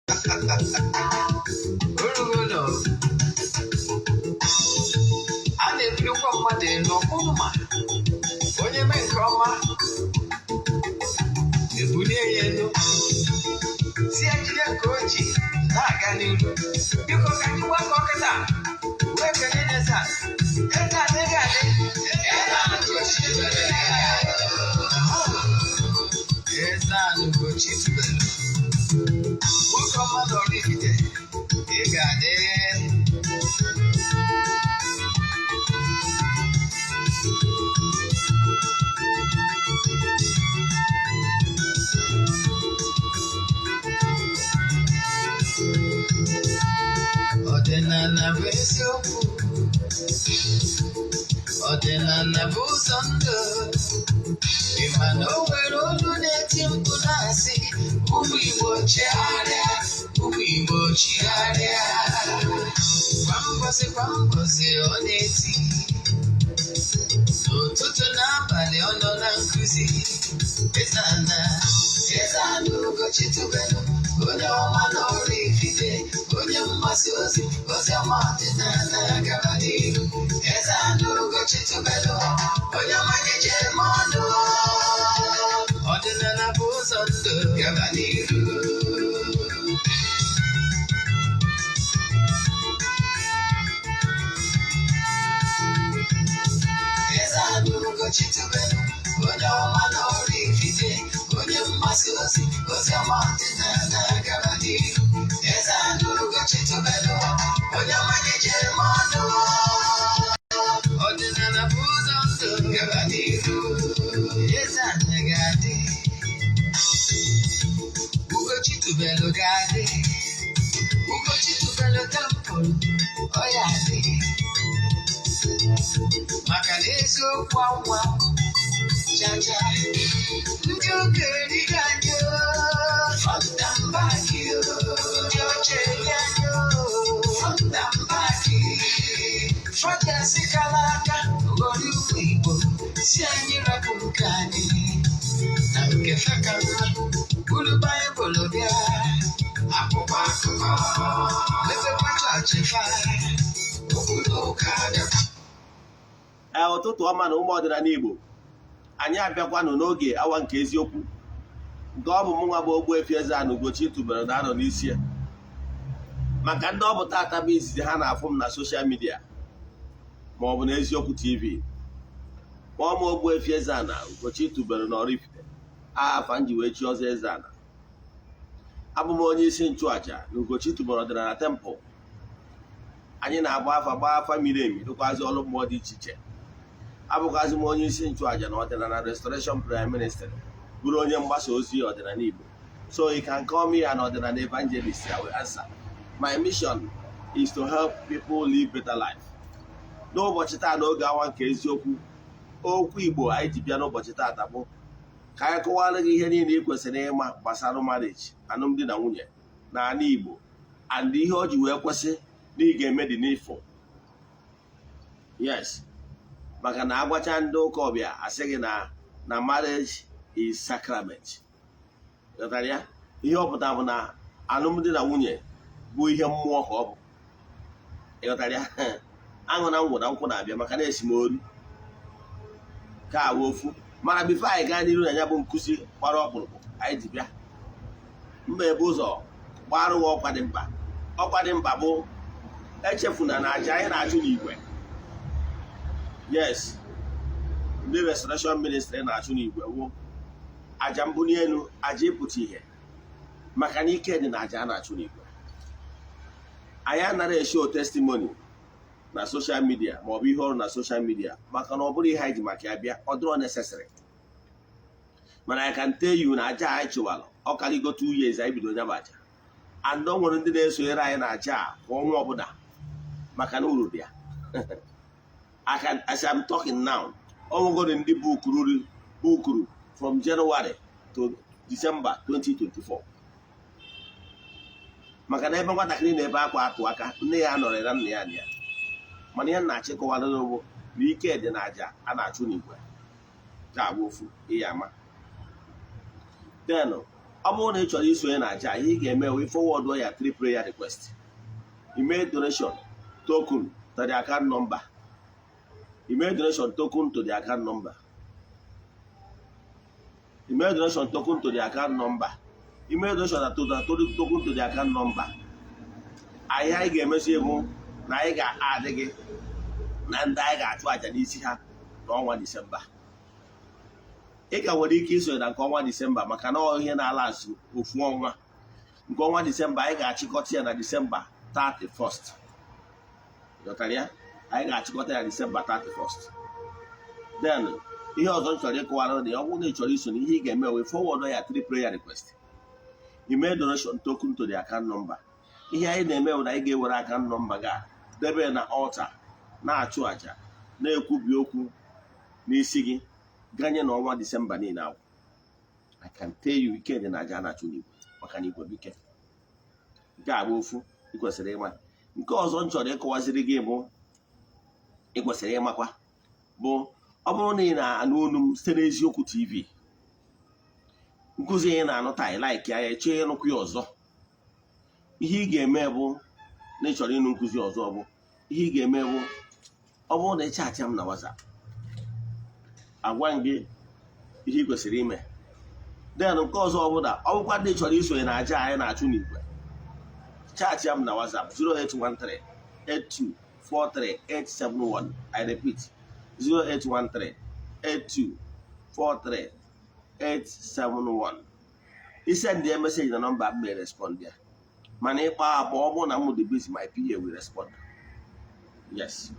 Orugo a na-ebulikwa mmadụ elu ọkpụrụ ma onye mee nke ọma ebulie ya elu, si ya jide nke o ji na-aga n'iru. Biko, ka anyị gbakọ kịta wee kelee eze a. Eze adịghị adị, Eze a Ugochi tubelu, nwoke ọma na Oraifite, ị ga-adị. Ọdịnala bụ eziokwu, ọdịnala bụ ụzọ ndụ. Ị ma na o nwere olu na-eti mkpu na-asị, "Ụmụ Igbo, chegharịa, ụmụ Igbo, chigharịa." Kwa mbọsị kwa mbọsị ọ na-eti, n'ụtụtụ n'abalị ọ nọ na nkụzi. Eze-Ana, Eze-Ana Ugochi tubelu, onye ọma na Oraifite, onye mgbasa ozi ozi ọma ọdịnala, gaba n'iru. Eze-Ana Ugochi tubelu, onye ọma na-eje eme ọnụ. Ọdịnala bụ ụzọ ndụ, gaba n'iru. Eze-Ana Ugochi tubelu, onye ọma na Oraifite, onye mgbasa ozi ozi ọma ọdịnala, gaba n'iru. Eze-Ana Ugochi tubelu, onye ọma na-eje eme ọnụ. Ọdịnala bụ ụzọ ndụ, gaba n'iru. Eze-Ana ga-adị, Ugochi tubelu ga-adị, Ugochi tubelu temple ọ ya adị, maka na eziokwu anwa chacha. Ndị ụka erigo anyị front and back, ndị ọcha eri anyị front and back. Fọdụasị kara aka ghọrọ ụmụ Igbo, si anyị rapụ nke anyị na nke feka mma, buru Baịbụl bịa, akwụkwọ akụkọ, mepekwa chọọchị fa, okwu na ụka bịakwa. Ee, ụtụtụ ọma na ụmụ ọdịnala Igbo. Anyị abịakwanụ n'oge awa nke eziokwu, nke ọ bụ mụ nwa bụ Ogbuefi Eze-Ana Ugochi tubelu na-anọ n'isi ya. Maka ndị ọ bụ tata bụ izizi ha na-afụ m na social media ma ọ bụ na Eziokwu TV, kpọọ m Ogbuefi Eze-Ana Ugochi tubelu na Oraifite, afa m ji wee chi ọzọ Eze-Ana. Abụ m onye isi nchụaja na Ugochi tubelu ọdịnala temple. Anyị na-agba afa, gbaa afa miri emi, rụkwazi ọrụ mmụọ dị iche iche. Abụkwazị m onye isi nchụaja na Ọdịnala Restoration Prayer Ministry, bụrụ onye mgbasa ozi ọdịnala Igbo. So you can call me an ọdịnala evangelist, I will answer. My mission is to help people live better life. N'ụbọchị taa, n'oge awa nke eziokwu, okwu Igbo anyị ji bịa n'ụbọchị taata bụ ka anyị kọwara gị ihe niile ị kwesịrị ịma gbasara marriage, alụmdi na nwunye n'ala Igbo, and ihe o ji wee kwesị na ị ga-eme dị n'ifo. Yes, maka na agwacha ndị ụka ọbịa, asị gị na marriage is sacrament. Ghọtara ya? Ihe ọ pụtara bụ na alụmdi na nwunye bụ ihe mmụọ ka ọ bụ. Ịghọtara ya? Aṅụ na ngwụ na nkwụ na-abịa maka na esimori ka awụ ofu. Mana before anyị gaa n'iru na ya bụ nkụzi gbara ọkpụrụkpụ anyị ji bịa, mba, ebe ụzọ gbarụwa ọkwa dị mkpa. Ọkwa dị mkpa bụ echefuna na aja anyị na-achụ n'igwe, yes, ndị Restoration Ministry na-achụ n'igwe, wụ aja mbuli elu, aja ịpụta ihe, maka na ike dị na aja a na-achụ n'igwe. Anyị anaghị eshow testimony na social media maọbụ ihe ọrụ na social media, maka na ọ bụrụ ihe anyị ji maka ya bịa, ọ dịrọ necessary. Mana I can tell you na aja anyị chụwara ọ karịgo 2 years anyị bido nyaba aja, and o nwere ndị na-esonyere anyị na aja a kwa ọnwa ọbụla, maka na uru dị ya. I can, as I'm talking now, ọ nwegoro ndị bookuru from January to December 2024, maka na ebe nwatakịrị na-ebe akwa atụ aka, nne ya nọrọ na nna ya na ya. Mana ihe na-achịkọwara bụ na ike dị na aja a na-achụ n'igwe, ga-abụ ofu ihe ama. Then ọ Ọ bụrụ na ị chọrọ isonye na aja, ihe ị ga-eme wee forward ya three prayer request, email donation token to the account number, email donation token to the account number, email donation token to the account number, email donation token to the account number. Anyị ga-emezi bụ na anyị ga-adị gị na ndị anyị ga-achụ àjà n'isi ha n'ọnwa Disemba. Ị ka nwere ike isonye na nke ọnwa Disemba, maka na ọ ihe na-ala azụ ofu ọnwa. Nke ọnwa Disemba, anyị ga-achịkọta ya na Disemba 31st. Ghọtara ya? Anyị ga-achịkọta ya Disemba 31st. Then ihe ọzọ m chọrọ ịkọwara na ọ bụrụ na ị chọrọ iso na ihe ị ga-eme, wee forward ya three prayer request, email donation token to the account number. Ihe anyị na-eme bụ na anyị ga-ewere account number ga debe na altar, na-achụ àjà, na-ekwubi okwu n'isi gị ganye n'ọnwa Disemba niile ahụ. I can tell you, ike dị na aja a na-achụ n'igwe, maka na igwe bụ ike. Nke a bụ ofu ị kwesịrị ịma. Nke ọzọ m chọrọ ịkọwaziri gị bụ ị kwesịrị ịmakwa bụ, ọ bụrụ na ị na-anụ olu m site n'Eziokwu TV, nkụzi ị na-anụ taa, ị like ya, chọọ ịnụkwu ya ọzọ, ihe ị ga-eme bụ na ị chọrọ ịnụ nkụzi ọzọ, bụ ihe ị ga-eme bụ, ọ bụrụ na ị chat m na WhatsApp, agwa m gị ihe ị kwesịrị ime. Then nke ọzọ ọbụla, ọ bụkwa ndị chọrọ isonye na aja anyị na-achụ n'igwe, chat m na WhatsApp 0813 8243 871. I repeat, 0813 8243 871. I send ya message na nọmba m, may respond ya. Mana ịkpa abụọ, ọ bụrụ na m dị busy, my PA will respond. Yes,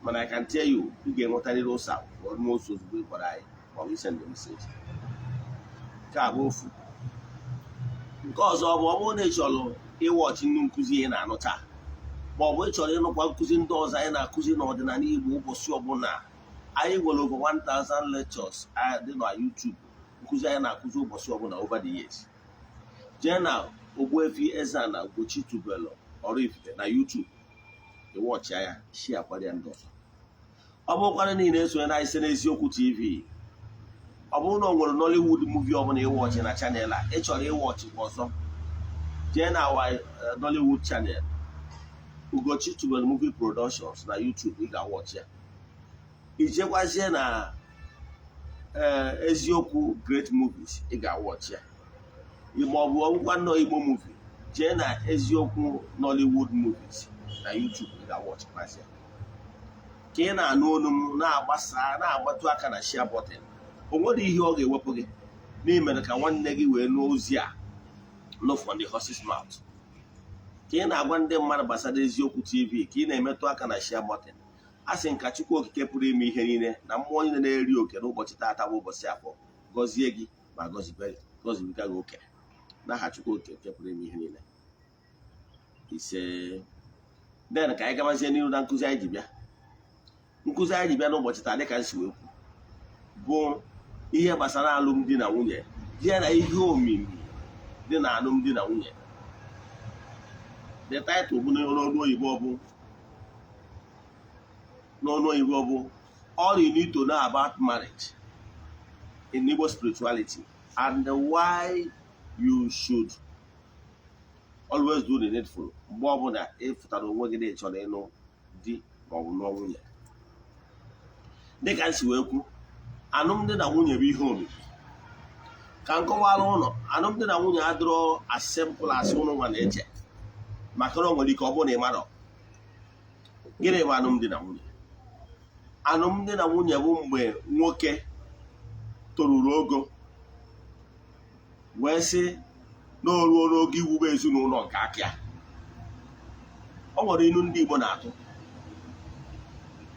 mana I can tell you, ị ga-enwetarịrị ụsa almost ozugbo ị gwara anyị ma ọ bụ i send message. Nke a bụ ofu. Nke ọzọ bụ, ọ bụrụ na ị chọrọ ị watch ndị nkụzi ị na-anụ taa, ma ọ bụ ị chọrọ ịnụkwa nkụzi ndị ọzọ anyị na-akụzi n'ọdịnala Igbo ụbọchị ọbụla, anyị nwere over 1000 lectures dị na YouTube, nkụzi anyị na-akụzi ụbọchị ọbụla over the years. Jee na Ogbuefi Eze-Ana Ugochi Tubelu Oraifite na YouTube, ị watch ya, share kwara ya ndị ọzọ. Ọ bụrụkwana niile esonye na anyị site n'Eziokwu TV, ọ bụrụ na o nwere Nollywood movie ọbụla ị watch na channel a, ị chọrọ ị watch ọzọ, jee na our Nollywood channel, Ugochi Tubelu Movie Productions na YouTube, ị ga-a watch ya. Ijekwazie na ee Eziokwu Great Movies, ị ga-a watch ya. Ma ọ bụ ọgwụkwa nnọọ Igbo movie, jee na Eziokwu Nollywood Movies na YouTube, ị ga-a watch kwazị ya. Ka ị na-anụ olu m, na-agbasa, na-agbatụ aka na share button. O nwere ihe ọ ga-ewepụ gị n'imere ka nwanne gị wee nụ ozi a, nụ from the horse's mouth. Ka ị na-agwa ndị mmadụ gbasara Eziokwu TV, ka ị na-emetụ aka na share button, a sị nka Chukwu Okike pụrụ ime ihe niile na mmụọ niile na-eri oke n'ụbọchị taata bụ ụbọchị Afọ gọzie gị ma gọzibiga gị oke, n'aha Chukwu Okike pụrụ ime ihe niile. Ise. Then ka anyị gabazie n'ihu na nkụzi anyị ji bịa. Nkụzi anyị ji bịa n'ụbọchị taa, dịka nsi wee kwu, bụ ihe gbasara alụmdi na nwunye, ya na ihe omimi dị na alụmdi na nwunye. The title bụ n'ọnụ oyibo bụ n'ọnụ oyibo bụ "All You Need to Know About Marriage in Igbo Spirituality and Why You Should Always Do the Needful". Mgbe ọbụla ị fụtara onwe gị na ị chọrọ ịnụ di maọbụ nụọ nwunye, dịka m si wee kwu, alụmdi na nwunye bụ ihe omimi. Ka m kọwara ụlọ, alụmdi na nwunye adịrọ as simple as ụnụ nwa na-eche, maka na o nwere ike ọ bụrụ na ị marọ gịnị bụ alụmdi na nwunye. Alụmdi na nwunye bụ mgbe nwoke toruru ogo wee sị na o ruo n'oge iwube ezinụlọ nke aka ya. O nwere ilu ndị Igbo na-atụ,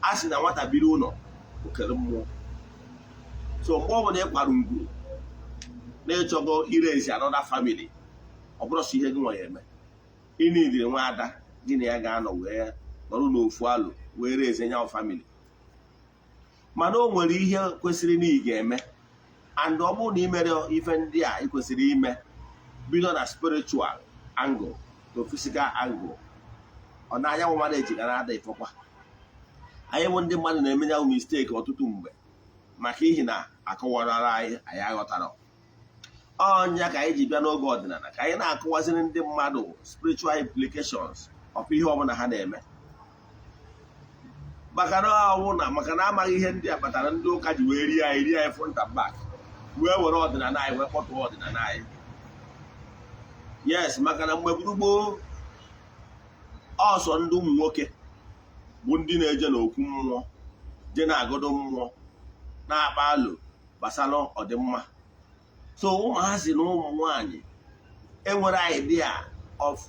a sị na nwata biri ụlọ okere mmụọ. So mgbe ọbụla ị kwara ngwuru na ịchọgo i raise another family, ọ bụrụ sọ ihe gị nwa ya eme, ị nidiri nwa ada gị na ya ga-anọ wee nọrọ n'ofu alụ wee raise nya family. Mana o nwere ihe kwesịrị na ị ga-eme, and ọ bụrụ na ị mere ife ndị a ị kwesịrị ime, bido na spiritual angle to physical angle, ọ na-anyanwụ mmadụ eji ga na-ada ifọkwa. Anyị bụ ndị mmadụ na-eme ya mistake ọtụtụ mgbe, maka ihi na akọwarara anyị, anyị aghọtara. Ọnya ka anyị ji bịa n'oge ọdịnala, ka anyị na-akụwaziri ndị mmadụ spiritual implications of ihe ọbụla ha na-eme, maka na ọnwụ na maka na amaghị ihe ndị a kpatara ndị ụka ji wee rie anyị, rie anyị front and back, wee were ọdịnala anyị wee kpọtụọ ọdịnala anyị. Yes, maka na mgbe gboo, ọsọ ndị ụmụ nwoke bụ ndị na-eje n'okwu mmụọ, je na-agọdọ mmụọ, na-akpa alo gbasara ọdịmma. So ụmụazị na ụmụ nwanyị enwere idea of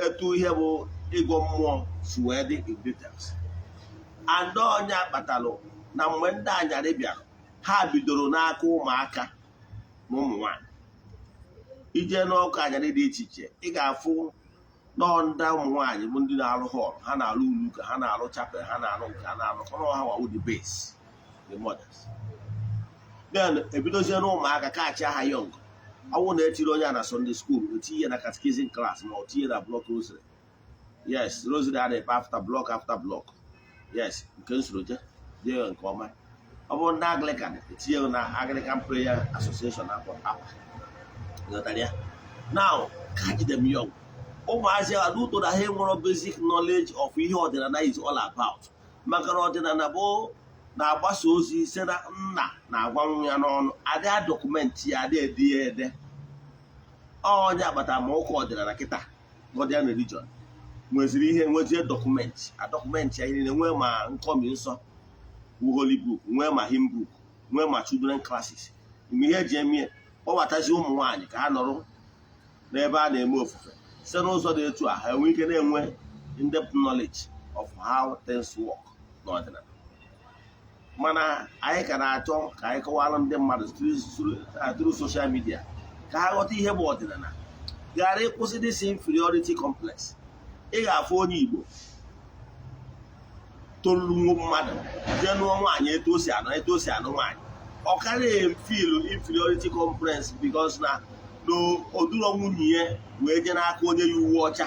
etu ihe bụ ịgọ mmụọ si wee dị in details. And ọnya kpatalụ na mgbe ndị anyarị bịara, ha bidoro n'aka ụmụaka na ụmụ nwanyị. Ije n'ọkụ anyarị dị iche iche, ị ga-afụ nọọ ndị ụmụ nwaanyị bụ ndị na-arụ hall, ha na-arụ ụlọ ụka, ha na-arụ chapel, ha na-arụ nke ha na-arụ ọnụ ha wawu the base, the mothers. Then ebidozie na ụmụaka kaachị aha young ọnwụ na-etiri onye a na Sunday school, etinye na catechism class, ma ọ tinye na block rosary. Yes, rosary a na-ekpe after block, after block. Yes, nke nsoro je jee nke ọma. Ọ bụrụ ndị Anglican, etinye na Anglican Prayer Association akpọ akwa. Ghọtara ya? Now, catch them young. Ụmụazị a n'ụtọ na ha enwere basic knowledge of ihe ọdịnala is all about, maka na ọdịnala bụ na-agbasa ozi site na nna na-agwa nwa ya n'ọnụ, adị document ya, adị ede ya ede. Onye agbata ma ụka ọdịnala kịta, Godian religion, nweziri ihe, nwezie document, a document ya ihe niile, nwee ma nkọmi nsọ bụ holy book, nwee ma hymn book, nwee ma children classes. Mgbe ihe eji eme, kpọbatazi ụmụ nwaanyị ka ha nọrọ n'ebe a na-eme ofufe. Site n'ụzọ dị etu a, ha enwe ike na-enwe in-depth knowledge of how things work n'ọdịnala. Mana anyị ka na-achọ ka anyị kọwara ndị mmadụ through social media ka ha ghọta ihe bụ ọdịnala, ghara ịkwụsị this inferiority complex. Ị ga-afụ onye Igbo toruru mmadụ jee nụọ nwaanyị, etu o si anụ, etu o si anụ nwaanyị, ọ karịa feel inferiority complex because na oduro nwunye ya wee jee n'aka onye ya uwe ọcha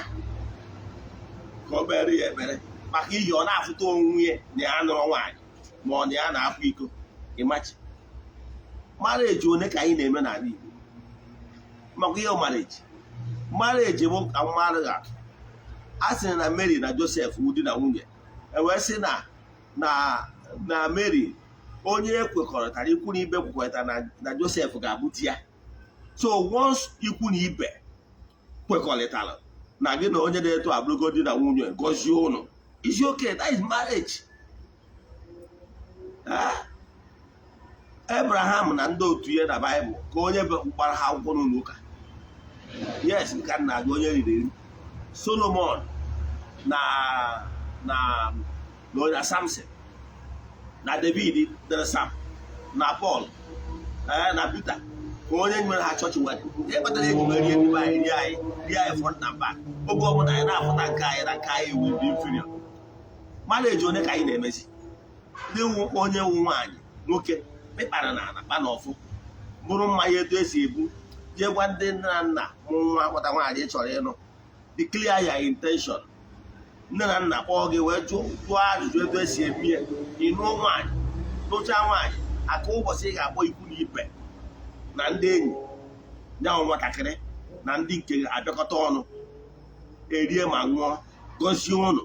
ka o kpere ya ekpere, maka ihi ọ na-afụta onwe ya na ya nụrụ nwaanyị, ma ọ na ya na-akwa iko. Ịmachi marriage one ka anyị na-eme n'ala Igbo? Maka ihe marriage, marriage bụ ka mmadụ ga-atụ a sị na Mary na Joseph wụ di na nwunye, e wee sị na Mary onye ekwekọrịtara, ikwu na ibe kwekọrịtara na Joseph ga-abụ di ya. So once ikwu na ibe kwekọrịtara na gị na onye na-eto abụrụgo di na nwunye, gọzie ụnụ, is okay. That is marriage. Ah? Abraham na ndị otu ya na Baịbụl, ka onye gbara ha akwụkwọ n'ụlọ ụka? Yes, nke a na-agụ onye riri eri. Solomon na onye Samson na David dere Sam na Paul na Peter, ka onye nwere ha chọọchị wedding? Ihe kpatara eji wee rie ndị be anyị, rie anyị, rie anyị front and back, oge ọbụla anyị na-afụta nke anyị na nke anyị will be inferior. Marriage one ka anyị na-emezi? Ndị nwu onye nwu nwaanyị, nwoke mịkpara na ala kpa na ọfụ, bụrụ mmanya etu esi ebu jee gwa ndị nne na nna mụ nwa nwata nwaanyị chọrọ ịnụ, declare your intention. Nne na nna kpọọ gị wee jụọ jụọ ajụjụ etu esi eme ya. Ịnụọ nwaanyị, nụchaa nwaanyị aka, ụbọchị ị ga-akpọ ikwu na ibe na ndị enyi ya, nwatakịrị na ndị nke abịakọta ọnụ, erie ma ṅụọ, gọzie ụnụ.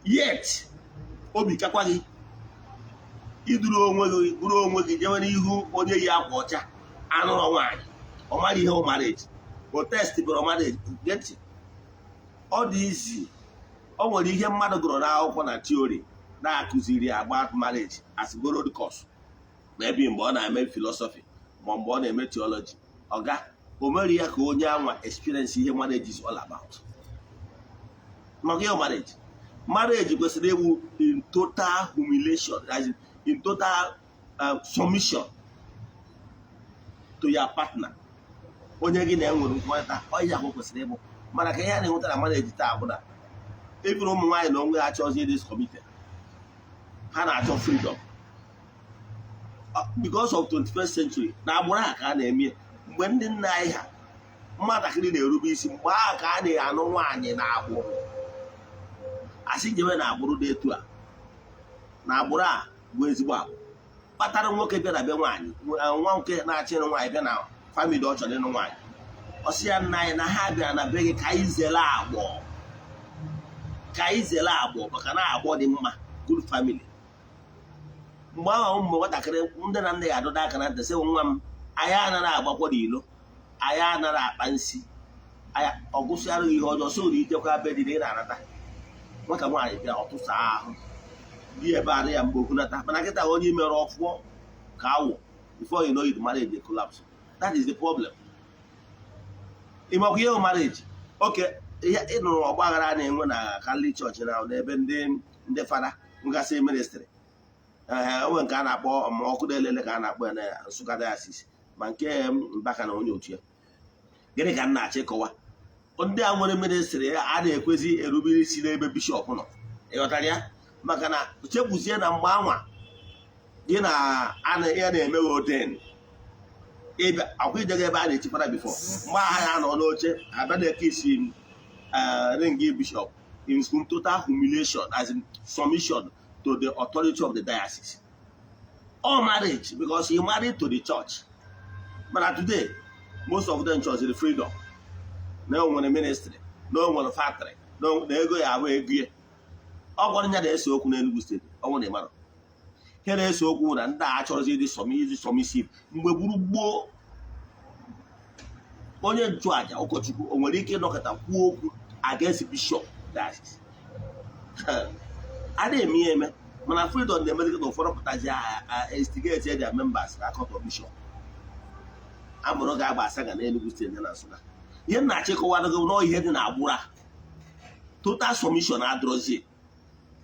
Yet obi kakwa gị iduru onwe gị, buru onwe gị jewe n'ihu onye yi akwa ọcha, anụrụ nwaanyị, ọ mara ihe o marriage o test bụrụ marriage. Gee ntị, ọ dị izi. O nwere ihe mmadụ gụrụ n'akwụkwọ na theory na-akụziri about marriage as borrowed course, maybe mgbe ọ na-eme philosophy ma mgbe ọ na-eme theology. Ọga o mere ya ka onye anwa experience ihe marriage is all about. Maka ihe marriage, marriage kwesịrị ịwụ in total humiliation, as in total submission to your partner, onye gị na-enwere nkwekọrịta. Ọhịa ahụ kwesịrị ịbụ. Mana ka ihe a na-enweta na marriage taa bụ na ịbụrụ ụmụ nwaanyị na onwe ha achọzi ịdị committed, ha na-achọ freedom because of 21st century. Na agbụrụ ha ka a na-eme mgbe ndị nna anyị ha, mmadụakịrị na-erube isi mgbe ahụ ka a na-anụ nwaanyị na agbụrụ, asị jebe na agbụrụ dị etu a, na agbụrụ a bụ ezigbo agbụrụ. Kpatara nwoke bịa na be nwaanyị, nwa nwoke na-achị ịnụ nwaanyị bịa na family, Family ọ chọrọ ịnụ nwaanyị, ọ sị ya, "Nna anyị, na ha bịara na be gị ka anyị zere agbọ, ka anyị zere agbọ, maka na agbọ dị mma, good family." Mgbe ahụ, mgbe nwatakịrị, ndị na nne ya adọda aka na ntị, sị, "Nwa m, anyị anaghị agbakwa n'ilo, anyị anaghị akpa nsi." Ọ gụsịara ihe ọjọọ so na ijekwa be dị na ị na-anata. Nwata nwaanyị bịa, ọtụsa ahụ di ebe arụ ya mgbe okwunata. Mana kịta, onye mere ọfụọ ka awụ, before you know it, marriage dey collapse. That is the problem. Ịmakwa ihe bụ marriage? Oke ihe ị nụrụ, ọgba aghara a na-enwe na Catholic Church na n'ebe ndị fada ngasị ministry, ee, onwe nke a na-akpọ ma ọkụ na-elele ka a na-akpọ ya na Nsụka Diocese, ma nke Mbaka na onye otu ya. Gịnị ka m na-achọ ịkọwa? Ndị a nwere ministry a na-ekwezi erubere isi n'ebe bishọp nọ, ịghọtara ya? Maka na chekwuzie na mgbe anwa gị na ya na-emeghe oden ịbịa akwa ijega ebe a na-echikwara before mgbe agha ya nọ n'oche, abịa na-eke isi ring bishop in total humiliation, as in submission to the authority of the diocese all marriage, because he married to the church. Mana today, most of them church the freedom na o nwere ministry, na o nwere factory, na ego ya abụ ego ya. Ọ gwara ya na-ese okwu n'Enugu Steeti, ọnwụ na ịmara ihe na-ese okwu na ndị a chọrọzi ịdị ịdị submissive. Mgbe gburu gboo, onye nchụaja, ụkọchukwu, o nwere ike ịnọkọta kwuo okwu against bishop diocese? A na-eme ya eme. Mana freedom na-emezi na ụfọdụ pụtazi instigate their members na akọtọ bishọp amụrụ ga-agba asaga n'Enugu Steeti na Nsụka. Ihe m na-achịkọwara gị nọọ, ihe dị na agbụrụ a, total submission adịrọzi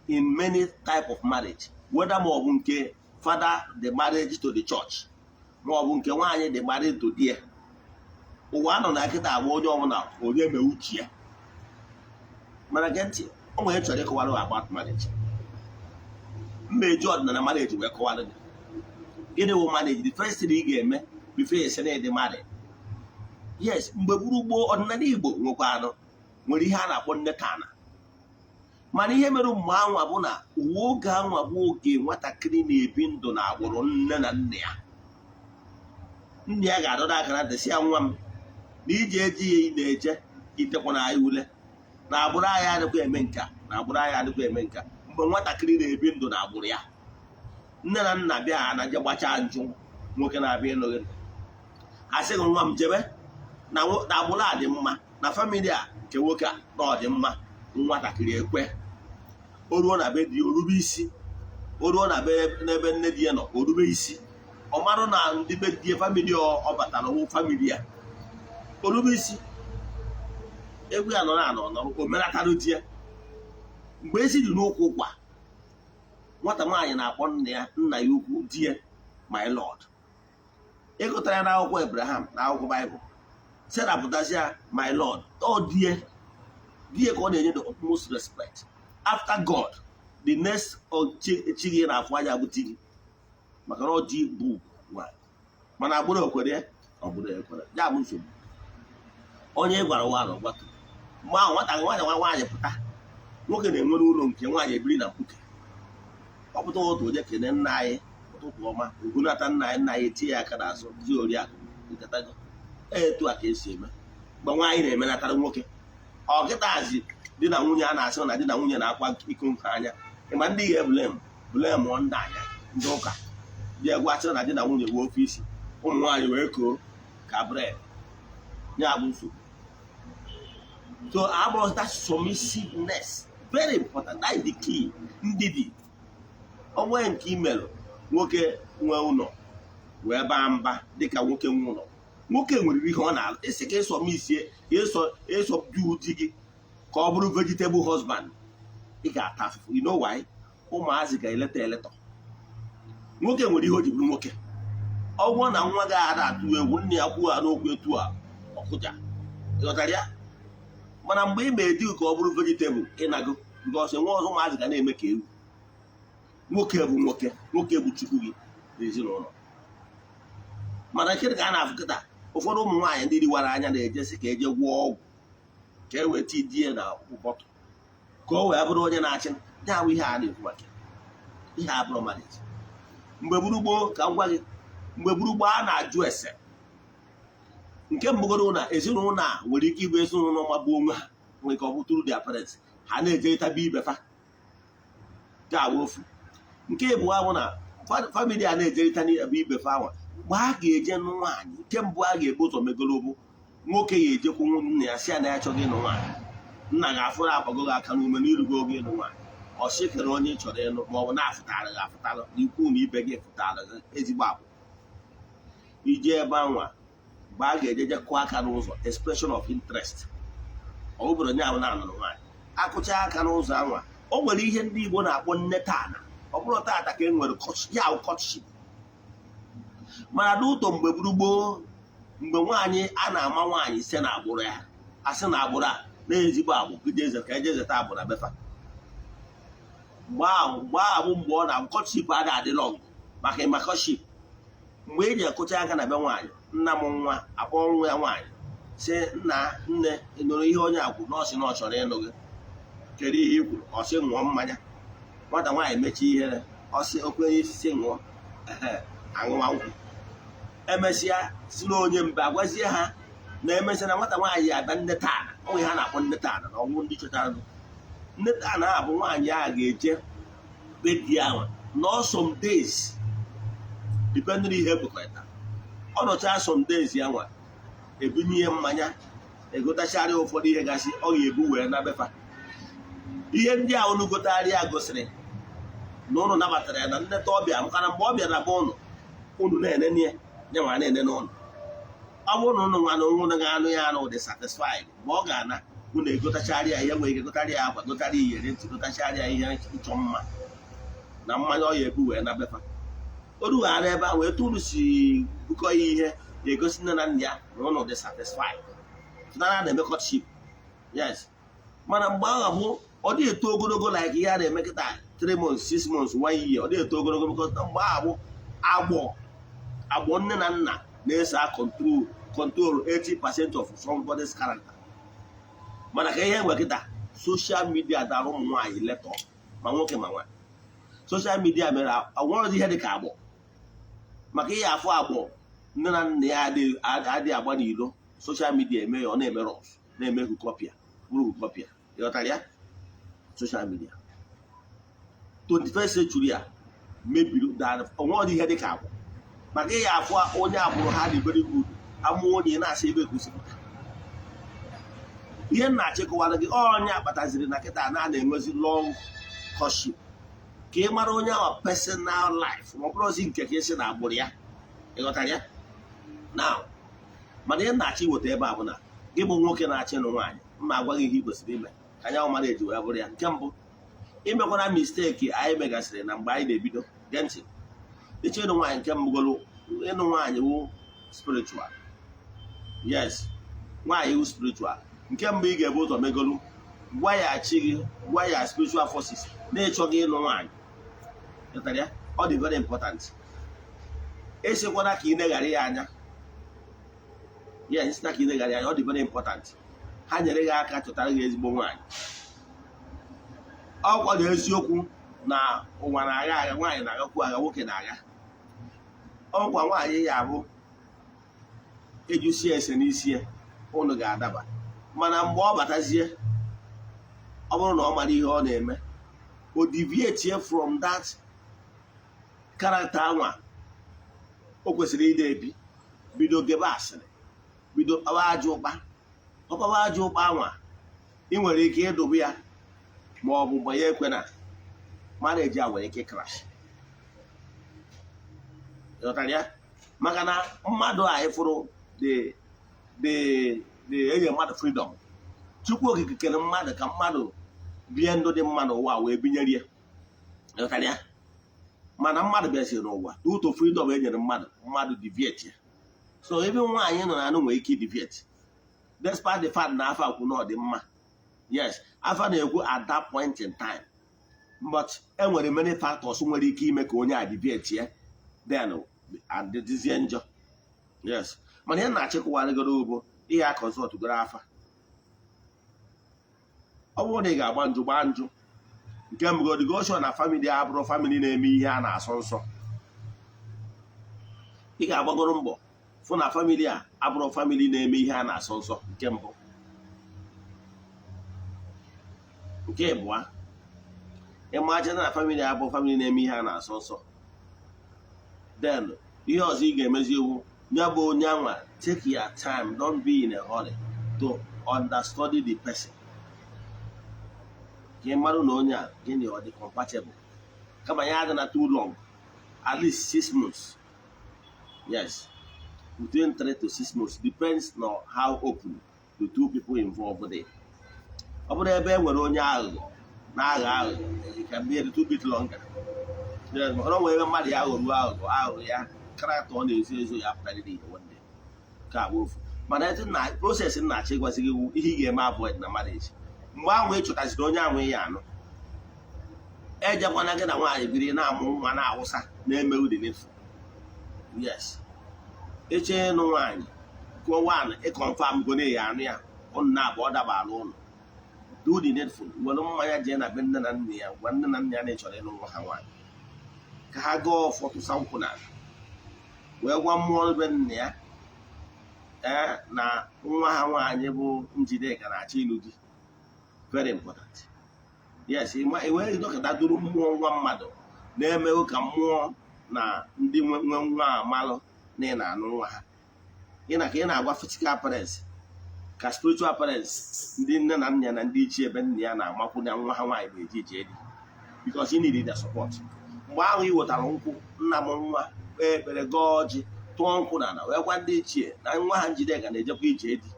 in many type of marriage, whether ma ọ bụ nke father the marriage to the church, ma ọ bụ nke nwaanyị the marriage to di ya. Ụwa anọ na kịta agba onye ọbụla onye mee uche ya. Mana gee ntị, o nwere chọrọ ịkọwara gị about marriage. Mma eji ọdịnala marriage wee kọwara gị gịnị wụ marriage. The first thing ị ga-eme before you say na ịdị married, yes, mgbe gburu gboo, ọdịnala Igbo nwekwa anụ nwere ihe a na-akpọ nnekana. Mana ihe mere mgbe anwa bụ na uwe oge anwa bụ oge nwatakịrị na-ebi ndụ na agbụrụ nne na nna ya. Nna ya ga-adọrọ aka na ntị, sị ya, "Nwa m, na ije eji ya ị na-eje itekwana anyị ule na agbụrụ anyị adịkwa eme nka, na agbụrụ anyị adịkwa eme nka." Mgbe nwatakịrị na-ebi ndụ na agbụrụ ya, nne na nna bịa, ha na je gbachaa njụ nwoke na-abịa ịnụ gị, asị gị, "Nwa m, jebe na agbụrụ a dị mma, na family a nke nwoke a na ọ dị mma." Nwatakịrị ekwe. O ruo na be di, orube isi. O ruo na be n'ebe nne di ya nọ, orube isi. Ọ marụ na ndị be di ya, family ọ batara wụ family ya, orube isi. Egwu ya nọrọ anọ nọrọ, o melatara di ya. Mgbe esi dị n'ụkwụ ụkwa, nwata nwaanyị na-akpọ nna ya, nna ya ukwu, di ya, "My lord." Ịgụtara ya n'akwụkwọ Abraham na akwụkwọ Baịbụl, Sarah pụtasị ya, "My lord." Ọ die die ka ọ na-enye the utmost respect after God. The next chi gị na-afụ anya bụ di gị, maka na ọ di bụ nwaanyị. Mana agbụrụ okwere ya, ọ bụrụ ekwere ya bụ nsogbu. Onye gwara nwa na ọgbatụ mgbe ahụ, nwata nwaanyị, nwa nwaanyị pụta, nwoke na-enwere ụlọ nke nwaanyị ebiri na mkpuke. Ọ pụta otu onye kene nna anyị, "Ụtụtụ ọma," ohunata nna anyị, nna anyị etinye ya aka n'azụ di oriakụ nketago. Etu a ka esi eme mgbe nwaanyị na-emenatara nwoke. Ọ kịtazi di na nwunye a na-asị na di na nwunye na-akwa iko nke anya. Ịma ndị ga-eblame blame ndị anya, ndị ụka bịa gwasị na di na nwunye wee ofe isi ụmụ nwaanyị wee koo ka bread ya bụ nsogbu. So abụrụ that submissiveness, very important. That is the key. Ndidi onwe nke imelụ nwoke nwe ụlọ wee baa mba dịka nwoke nwe ụlọ. Nwoke nwere ihe ọ na-alụ isi ka ịsọ misie ịsọ ịsọ du di gị ka ọ bụrụ vegetable husband, ị ga-ata afụfụ. You know why? Ụmụazị ga-eleta eletọ. Nwoke nwere ihe o ji bụrụ nwoke. Ọ bụrụ na nwa gị ada atụ egwu nne ya, kwuo ha n'okwu etu a, ọkụja, ịghọtara ya? Mana mgbe ị ma edi ka ọ bụrụ vegetable, ịnago because nwa ọzọ ụmụazị ga na-eme ka ewu. Nwoke bụ nwoke, nwoke bụ chukwu gị n'ezinụlọ. Mana nkịrị ka a na-afụ kịta, ụfọdụ ụmụ nwaanyị ndị riwara anya na-ejesi ka eje gwọọ ọgwụ ka e weta die na ụbọtụ ka o wee bụrụ onye na-achị ya. Bụ ihe a na-ekwu maka ihe a bụrụ marriage. Mgbe gburu gboo, ka m gwa gị, mgbe gburu gboo, a na-ajụ ese. Nke mbụgoro na ezinụlọ a nwere ike ịbụ ezinụlọ magbu onwe ha, nwere ike ọ bụ through their parents, ha na-ejerịta be ibe fa ga-awụ ofu. Nke ịbụọ bụ na family a na-ejerịta n'ebe ibe fa anwa, mgbe a ga-eje nụ nwaanyị, nke mbụ a ga-ebu ụzọ megoro bụ nwoke ya ejekwu nna ya, si ya na ya chọghị ịnụ nwaanyị. Nna ga-afụrụ akwago gị aka n'ume n'irugo oge ịnụ nwaanyị. Ọ sịkere onye ị chọrọ ịnụ, ma ọ bụ na-afụtara gị afụtara ikwu na ibe gị fụtara gị ezigbo agbụ ije ebe anwa. Mgbe a ga-ejeje kụọ aka n'ụzọ, expression of interest, ọ bụrụ onye ahụ na-anụrụ nwaanyị, akụcha aka n'ụzọ anwa, o nwere ihe ndị Igbo na-akpọ nne tana. Ọ bụrụ tata ka e nwere ya courtship, mana n'ụtọ mgbe gburugboo, mgbe nwaanyị a na-ama nwaanyị site na agbụrụ ya, asị na agbụrụ a na-ezigbo agbụ ka eje zeta agbụrụ na befa. Mgbe ahụ bụ mgbe ọ na courtship adị adị long maka ịma courtship. Mgbe e ji akụcha aka na be nwaanyị, nna m nwa akpọ nwa ya nwaanyị, sị, "Nna, nne, ị nụrụ ihe onye akwụ na ọ sị na ọ chọrọ ịnụ gị? Kedu ihe i kwuru?" Ọ sị ṅụọ mmanya. Nwata nwaanyị mechie ihere, ọ sị okwenye isi ṅụọ, aṅụwa nkwụ. Emesịa, si na onye mbe agwazie ha na emesịa na nwata nwaanyị abịa nne taa. Onwe ha na-akpọ nne taa na ọnwụ ndị chọtara nne taa na abụ nwaanyị a ga-eje be di ahụ nọ some days, depending ihe ekwekọrịta. Ọ nọchaa some days ya nwa, ebunye ihe mmanya, egotacharịa ụfọdụ ihe gasị ọ ga-ebu wee na befa. Ihe ndị a unu gotagharị ya gosiri na ụnụ nabatara ya na nneta ọbịa, maka na mgbe ọ bịara be ụnụ, unu na-enene ya, ya nwa na-enene ụnụ. Ọ bụrụ na ụnụ nwa na onwe ụnụ ga-anụ ya anụ dị satisfied, mgbe ọ ga-ana, unu egotacharị ya ihe nwere ike gotara ya akwa, gotara ya iyeri ntị, gotacharị ya ihe ịchọ mma na mmanya ọ ya ebu wee na befa. O rughara ebe ahụ, etu unu si bukọ ya ihe ga-egosi nne na nna ya na ụnụ dị satisfied. Tụnara na-eme courtship, yes, mana mgbe ahụ bụ ọ dị eto ogologo like ihe a na-eme kịta, 3 months, 6 months, 1 year. Ọ dị eto ogologo because mgbe ahụ bụ agbọ agbọ nne na nna na-eso a control 80% of somebody's character. Mana ka ihe nwe kịta, social media dara ụmụ nwaanyị letọ, ma nwoke ma nwaanyị. Social media mere ọnwerọzi ihe dị ka agbọ, maka ihe afọ agbọ nne na nna ya adịghị agba n'ilo. Social media eme ya, ọ na-eme rough, na-eme hukọpịa bụrụ hukọpịa. Ịghọtara ya? Social media 21st century a mebiri onwerọzi ihe dị ka agbọ, maka ihe afọ onye agbụrụ ha dị very good, amụ onye na-asị ebe kwesịrị ihe m na-achịkọwara gị. Onye akpataziri na kịta na a na-enwezi long courtship ka ị mara onye ahụ personal life, ma ọ bụrụzi nke ka esi na agbụrụ ya. Ịghọtara ya? Now, mana ihe m na-achọ iweta ebe a bụ na gị bụ nwoke na-achọ ịnụ nwaanyị, mma agwa gị ihe ị kwesịrị ime ka anya mara eji wee bụrụ ya. Nke mbụ, imekwana mistake anyị megasịrị na mgbe anyị na-ebido. Gee ntị, ịchọ ịnụ nwaanyị, nke mbụgoro, ịnụ nwaanyị wụ spiritual. Yes, nwaanyị wụ spiritual. Nke mbụ ị ga-ebu ụzọ megolu, gwa ya chi gị, gwa ya spiritual forces na-ịchọghị ịnụ nwaanyị. Ghọtara ya? Ọ dị very important. Esikwana ka ị neghara ya anya. Yes, esina ka ị neghara ya anya. Ọ dị very important. Ha nyere gị aka chọtara gị ezigbo nwaanyị. Ọ kwado eziokwu na ụwa na-agha agha, nwaanyị na-aghakwu agha, nwoke na-agha. Ọkwa nwaanyị ya abụ ejusie ese n'isi ya, ụnụ ga-adaba. Mana mgbe ọ batazie, ọ bụrụ na ọ mara ihe ọ na-eme, o deviate from that character anwa o kwesịrị ịdị ebi, bido gebe asịrị, bido kpawa ajọ ụkpa, ọkpawa ajọ ụkpa anwa, ị nwere ike ịdụbụ ya ma ọ bụ mgbe ya ekwena marriage a nwere ike crash. Ịghọtara ya? Maka na mmadụ a ịfụrụ the enye mmadụ freedom. Chukwu Okike kere mmadụ ka mmadụ bie ndụ dị mma n'ụwa wee binyere ya. Ịghọtara ya? Mana mmadụ bịaziri n'ụwa, due to freedom e nyere mmadụ, mmadụ deviate ya. So ebe nwaanyị nọ na anụ nwere ike deviate despite the fact na afa kwu na ọ dị mma. Yes, afa na-ekwu at that point in time, but e nwere many factors nwere ike ime ka onye a deviate ya, then adịzie njọ. Yes, mana ihe na-achịkọwarịgoro bụ ihe a consult goro afa. Ọ bụrụ na ị ga-agba njụ, gbaa njụ. Nke mbụ, godigosho na family abụrụ family na-eme ihe a na-asọ nsọ, ị ga-agbagoro mbọ Fụ na family a abụrụ family na-eme ihe a na-asọ nsọ. Nke mbụ. Nke ịbụa, ịmacha na family abụ family na-eme ihe a na-asọ nsọ, then ihe ọzọ ị ga-emezi iwu ya bụ onye anwa, take your time, don't be in a hurry to understudy the person, ka ị marụ na onye a, gịnị, ọ dị compatible. Kama ya adịna too long, at least 6 months, yes, between 3 to 6 months, depends on how open the two people involved dị. Ọ bụrụ ebe e nwere onye aghụghọ na-aghọ aghụghọ, it can be a little bit longer. Yes, maka na o nwere ebe mmadụ ya ghọruo aghụghọ, aghụghọ ya, character ọ na-ezo ezo ya apụtarịrị ihe one day. Nke a bụ ofu. Mana etu na process m na-achọ ịgwazi gị, ihe ị ga-eme avoid na marriage, mgbe ahụ ị chọtaziri onye ahụ ya anụ, ejekwana gị na nwaanyị biri na-amụ nwa na-awụsa na-emewu the needful. Yes, ịchọ ịnụ nwaanyị, gụọ one, ị confirm go na ya anụ ya, ụnụ na-abụ ọ dabara ụnụ, do the needful. Were mmanya jee na be nne na nna ya, gwa nne na nna ya na ị chọrọ ịnụ nwa ha nwaanyị, ka ha gaa ọfọ, tụsa nkwụ n'ala, wee gwa mmụọ be nna ya ee na nwa ha nwaanyị bụ Njideka na-achọ ịlụ di. Very important. Yes, ị nweghị dọkịta duru mmụọ nwa mmadụ na-emeghị ka mmụọ na ndị nwe nwa amalụ na ị na-anụ nwa ha. Ị na ka ị na-agwa physical parents, ka spiritual parents, ndị nne na nna ya na ndị ichie ebe nna ya na-amakwu na nwa ha nwaanyị na-eje ije di, because you need their support. Mgbe ahụ ị wetara nkwụ, nna m nwa kpee ekpere, gọọ ọjị, tụọ nkwụ n'ala, wee gwa ndị ichie na nwa ha Njideka na-ejekwa ije di,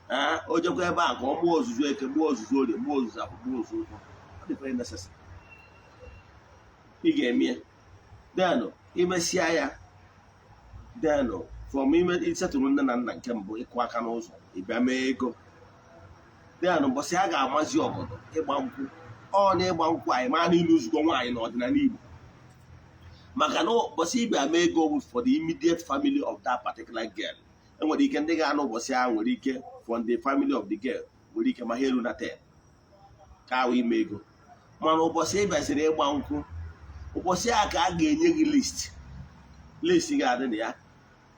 ee, o jekwa ebe a ka ọ mụọ ozuzu Eke, mụọ ozuzu Orie, mụọ ozuzu Afọ, mụọ ozuzu Nkwọ. Ọ dị very necessary ị ga-eme ya. Then imesịa ya, then from ime isetụrụ nne na nna nke mbụ, ịkụ aka n'ụzọ, ịbịa mee ego. Then mbọsị a ga-amazi ọgọdọ ịgba nkwụ, ọ na ịgba nkwụ anyị maa n'ilu nzukọ nwaanyị n'ọdịnala Igbo, maka na ụbọchị ịbịa mee ego bụ for the immediate family of that particular girl. Enwere ike ndị ga-anụ ụbọchị ahụ nwere ike from the family of the girl nwere ike ma ha eru na 10 ka ahụ ime ego. Mana ụbọchị ị bịaziri ịgba nkwụ, ụbọchị a ka a ga-enye gị list. List ga-adị na ya,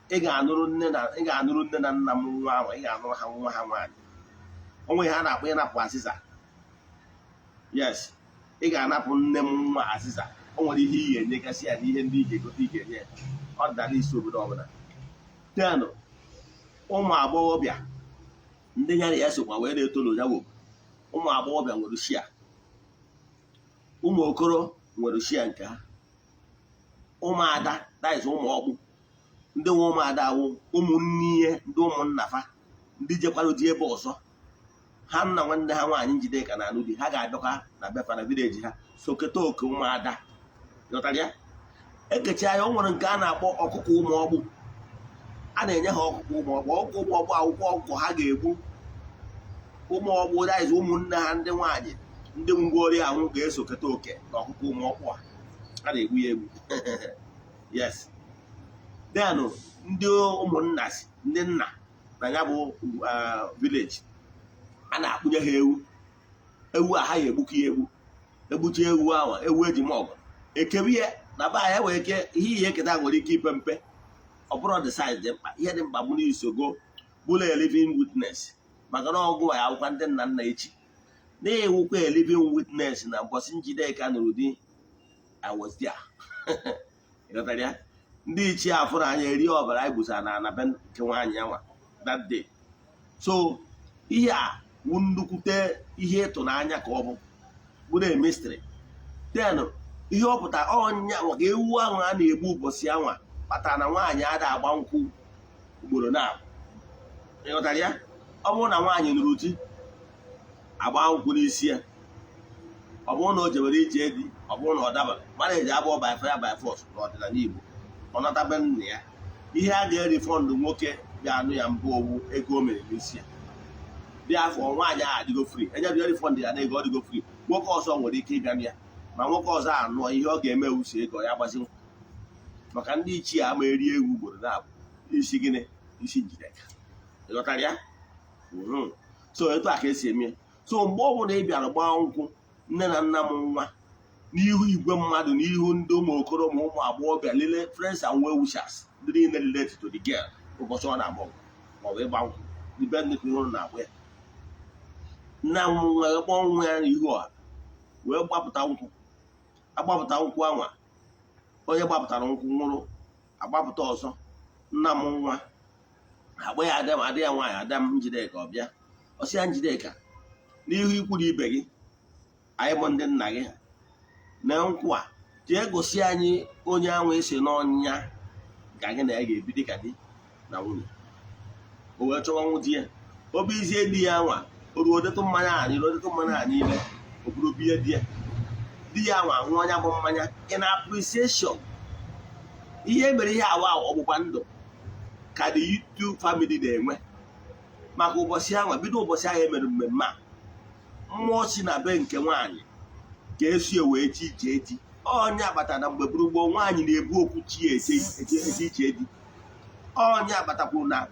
ị ga-anụrụ nne na ị ga-anụrụ nne na nna m nwa ahụ, ị ga-anụrụ ha nwa ha nwaanyị. Onwe ha na-akpọ ịnapụ azịza. Yes, ị ga-anapụ nne m nwa azịza. O nwere ihe ị ga-enyegasị ya na ihe ndị ị ga-egote, ị ga-enye ya. Ọ dị n'isi obodo ọbụla. Then ụmụ agbọghọbịa ndị ya na ya sokwa wee na-eto n'ụjawo, ụmụ agbọghọbịa nwere share, ụmụ okoro nwere share nke ha, ụmụada, that is ụmụ ọkpụ, ndị nwe ụmụada awụ ụmụnne ihe, ndị ụmụnna fa, ndị jekwara di ebe ọzọ, ha nna nwanne ha nwaanyị Njideka na anụ di, ha ga-abịakwa na befa na village ha soketa oke ụmụada. Ghọtara ya? Ekecha ya, o nwere nke a na-akpọ ọkụkọ ụmụ ọkpụ. A na-enye ha ọkụkọ ụmụ ọkpụ. Ọkụkọ ụmụ ọkpụ, akwụkwọ ọkụkọ ha ga-egbu ụmụ ọkpụ, that is ụmụnne ha ndị nwaanyị, ndị ngwori ahụ ga-esoketa oke na ọkụkọ ụmụ ọkpụ a. A na-egbu ya egbu. Yes, then ndị ụmụnna si ndị nna na ya bụ village, a na-akpụnye ha ewu. Ewu a ha ya egbukọ ya egbu, egbucha ewu ahụ, ewu eji mọgụ ekewe ya na be anyị nwere ike ihe ihe eketa nwere ike ipe mpe. Ọ bụrụ the size dị mkpa, ihe dị mkpa bụ na isogo bụrụ a living witness, maka na ọgụ ya akwụkwa ndị nna nna echi na-ewukwa a living witness na mbọsị Njideka nụrụ di, I was there. Ịghọtara ya? Ndị ichie afụrụ anya eri ọbara anyị gbusara na ana be nke nwaanyị ya nwa that day. So ihe a wụ nnukwute ihe ịtụnanya ka ọ bụ bụrụ a mystery. Then ihe ọ pụtara ọnya maka ewu ahụ a na-egbu ụbọchị anwa kpatara na nwaanyị ada agba nkwụ ugboro na ịghọtara ya? Ọ bụrụ na nwaanyị nụrụ di, agba nkwụ n'isi ya, ọ bụrụ na o jewere ije di, ọ bụrụ na ọ dabara marriage abụọ by fire by force n'ọdịnala Igbo, ọ natabe nna ya, ihe a ga-erefund nwoke ga-anụ ya mbụ owu ego o mere n'isi ya. Dị afọ nwaanyị ahụ adịgo free, enye bịa refund ya na ego, ọ dịgo free. Nwoke ọzọ nwere ike ịbịa ya, ma nwoke ọzọ anụọ, ihe ọ ga-eme wusi ego ya gbazi, maka ndị ichie ama eri ewu ugboro na-abụ isi gịnị, isi Njideka. Ịghọtara ya? So etu a ka esi eme. So mgbe ọ bụla ị bịara gbaa nkwụ nne na nna m nwa n'ihu igwe mmadụ, n'ihu ndị ụmụ okoro ma ụmụ agbọghọbịa lele, friends and well wishers, Ndị niile relate to the girl ụbọchị ọ na-agba nkwụ maọbụ ịgba nkwụ, depending ihe ụnụ na-agba ya. Nna m nwa wee kpọọ nwa ya n'ihu ọha wee gbapụta nkwụ. Agbapụta nkwụ anwa, onye gbapụtara nkwụ nwụrụ, agbapụta ọzọ. Nna m nwa agba ya ada m, ada ya nwaanyị, ada m Njideka, ọ bịa, ọ sị ya, "Njideka, n'ihu ikwu na ibe gị, anyị bụ ndị nna gị na nkwụ a, jee gosi anyị onye anwa esi n'ọnya ka gị na ya ga-ebi dịka di na nwunye." O wee chọwa nwụ di ya. Obi izie di ya anwa, o ruo detụ mmanya a niile, odetụ mmanya a niile, o buru biye di ya. Di ya anwa ṅụọ ya bụ mmanya in appreciation. Ihe mere ihe awa ọgbụgba ndụ ka the two family na-enwe maka ụbọchị anwa. Bido ụbọchị ahụ emere mmemme a, mmụọ si na be nke nwaanyị ka esi wee chi ije di. Onye akpata na mgbe gburu gboo, nwaanyị na-ebu okwu chi ya eje eje iche di. Onye akpatakwuru na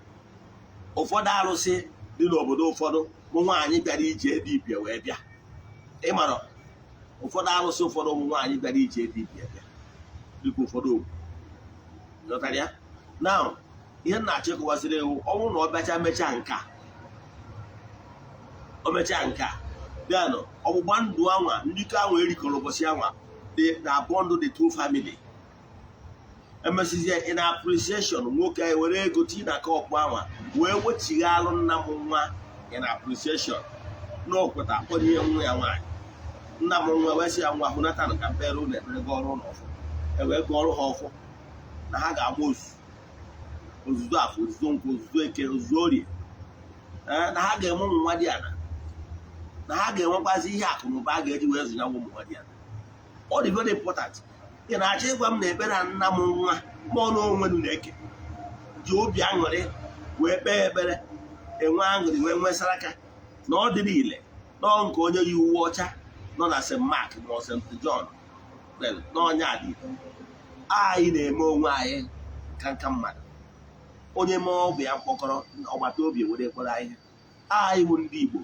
ụfọdụ arụsị dị n'obodo ụfọdụ bụ nwaanyị bịara ije dibịa wee bịa. Ịmara ụfọdụ arụsị ụfọdụ, ụmụ nwaanyị bịara ije dibịa bịa, dịka ụfọdụ okwu ghọtara ya. Now, ihe m na-achọ ịkọwasịrị ewu, ọ bụrụ na ọ bịacha mechaa nka, o mechaa nka, then ọgbụgba ndụ anwa, njikọ anwa erikọrọ ụbọchị anwa dị na bond the two family. Emesizie, in appreciation, nwoke were ego tii na cup anwa wee wechighalụ nna m nwa in appreciation na okweta akpọnye nwa ya nwaanyị. Nna m nwa wee sị ya, "Nwa, hụnata ka mpere ụlọ ekpere gọọrọ ụlọ ọfọ." E wee gọọrọ ha ọfọ na ha ga-agba ozuzu, ozuzu afọ, ozuzu nkwụ, ozuzu eke, ozuzu orie, ee, na ha ga-eme ụmụ nwa dị ana, na ha ga-enwekwazi ihe akụ na ụba a ga-eji wee zụnya ụmụ nwa dị ana. Ọ dị very important. Ị na-achọ ịgwa m na ekpere a nna m nwa mmụọ na onwe m na-eke ji obi aṅụrị wee kpee ekpere, enwe aṅụrị, wee nwee saraka na ọ dịrị ile nọọ nke onye yi uwe ọcha nọ na St. Mark ma ọ St. John n'ọnya dị. Anyị na-eme onwe anyị nka nka mmadụ, onye mee ọ bụ ya mkpọkọrọ ọgbata obi were ekpere anyị. Anyị bụ ndị Igbo